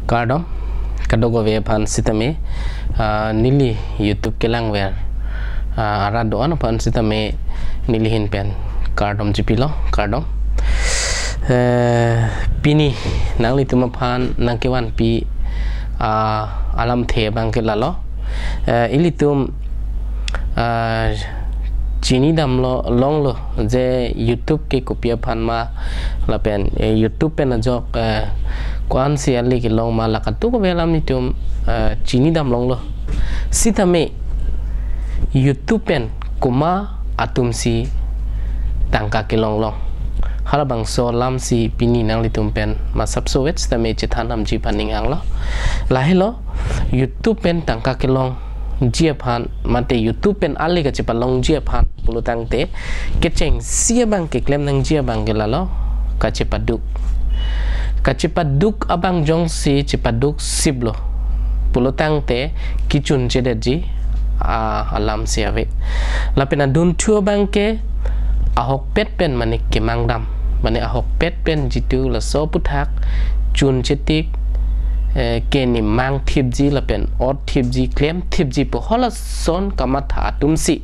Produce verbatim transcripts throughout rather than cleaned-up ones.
Kardom, kadokave aphan sitame, ah, neli YouTube kelangver, ah, arat do-an aphan sitame neli ahin pen kardom chipilo, kardom. Eh, pini nanglitum aphan nangkevanpi, ah, alamthe abangke lalo. Eh, ilitum, ah, chinidamlo longlo je YouTube ke kopi aphan ma lapen, eh, YouTube pen ajok, eh, ko-ansi ale kelong ma la kadokave alam itum, eh, chinidam longlo. Sitame YouTube pen komat atumsi tangka kelong long, halabangso alamsi pini nanglitum pen masapso vet sitame chethan damji aphan ning hanglo. Lahelo, YouTube pen tangka kelongji aphan mate YouTube pen ale kachepalongji aphan pulotangte kechengsi abang keklem nangji abangke lalo, kachepaduk. Kachepaduk abang jongsi chepaduk siplo pulotangte kechun chedetji, ah, alamsi ave. Lapen adunthu abangke ahokpet pen mane kemang dam, mane ahokpet pen jitu laso aphuthak chun chetik, eh, ke ne mangthipji lapen otthipji, klemthipji pu halason kamatha atumsi,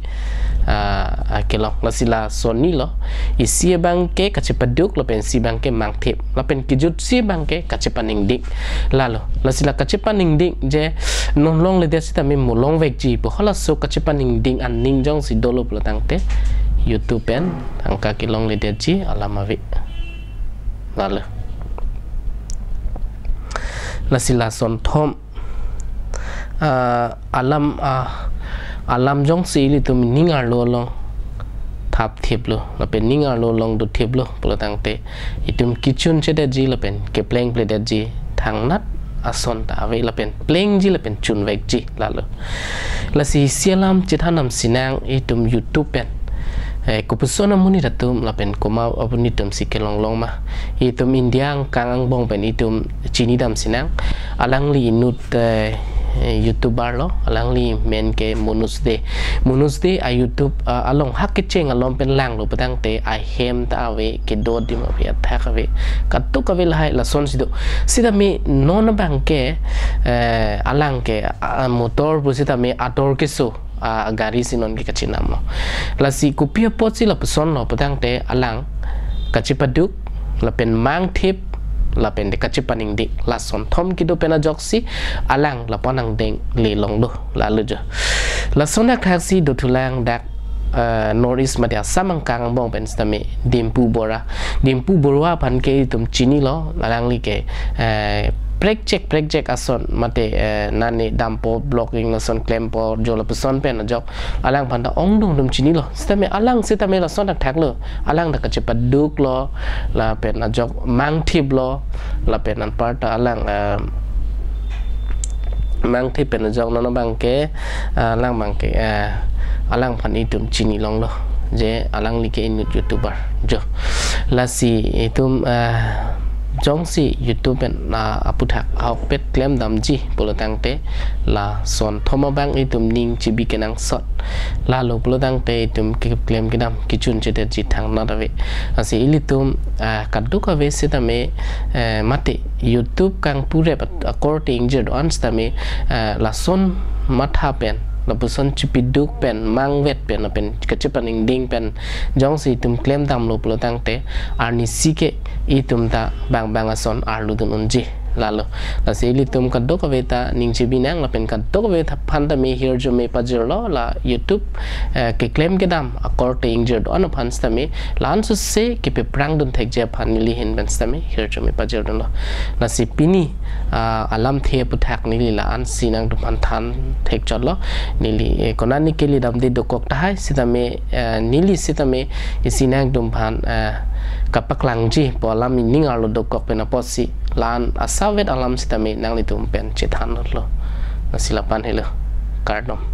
ah, ah, kelong. Lasi lason nilo, isi abangke kachepaduk lapen isi abangke mangthip, lapen kejutsi abangke kachepaningding. Lalo, lasi la kachepaningding je non longledet sitame mo longvekji pu halaso kachepaningding aning jongsi dolo pulotangte YouTube pen tangka kelongledetji alam ave. Lalo. Lasi lason thom, ah, alam, ah, alam jongsi ilitum ning arlo along thapthiplo lapen ning arlo along dothiplo pulotangte itum kechun chedetji lapen keplengpledetji thangnat ason ta ave lapen plengji lapen chunvekji lalo. Lasi isi alam chethan damsinang itum YouTube pen, eh, kopuson amonit atum lapen komat amonit atumsi kelong long ma. Itum India angkang angbong pen itum chini damsinang. Alangli inut, eh, YouTuber lo, alangli men ke Manoj Dey. Manoj Dey a YouTube, ah, along hak kecheng along pen langlo pulotangte ahem ta ave, kedo adim ave, athak ave, katuk ave lahai lasonsi do. Sitame non abangke, eh, alangke, ah, motor pusitame ator keso, ah, gari si non ke kachinamlo. Lasi kopi apotsi lapusonlo pulotangte alang kachepaduk lapen mangthip lapen te kachepaningding, lason thom kedo pen ajoksi alang lapu-an angdeng le longlo, lalo jo. Lason akthaksi dothulang dak, eh, North East mate Assam angkang angbong pen sitame Dimpu Bora. Dimpu Bora aphan ke itum chinilo, alangli ke, eh, prekjek prekjek ason mate, eh, nane dampo, vlogging lason klempo, jo lapuson pen ajok alangphan ta ongdung atum chinilo. Sitame alang sitame lason akthaklo. Alang ta kachepaduklo, lapen ajok mangthiplo, lapen anparta alang, eh, mangthip pen ajok non abangke, eh, alang abangke, eh, alangphan itum chini longlo je alangli ke inut YouTuber jo. Lasi itum, eh, jongsi YouTube pen, ah, aphuthak ahokpet klem damji pulotangte lason thom abang itum ning chebi kenangsot. Lalo pulotangte itum keklem kedam kechun chedetji thangnat ave. Lasi ilitum, ah, kadokave sitame, eh, mate YouTube kangpurep at-, akorte ingjir do-an sitame, eh, lason matha pen, lapuson chepaduk pen, mangvet pen, lapen kachepaningding pen jongsi itum klem damlo pulotangte arnisi ke itum ta bang bang ason arludun unji, lalo. Lasi ilitum kadokave ta ning chebinang lapen kadokave ta aphan tame hirjume pajirlo, la YouTube, eh, keklem kedam akorte ingjir do-an aphan sitame la-an suse kepeprang dunthekji aphan neli ahin pen sitame hirjume pajirdunlo. Lasi pini, ah, alamthe aphuthak neli la-ansi nangtumphan than thekchotlo. Neli, eh, konatne kele damde dokok tahai sitame, eh, neli sitame isi nangtumphan, eh, kapaklangji pu alam ining arlo dokok pen apotsi la-an asavet alam sitame nanglitum pen chethanlo. Lasi lapu-an helo. Kardom.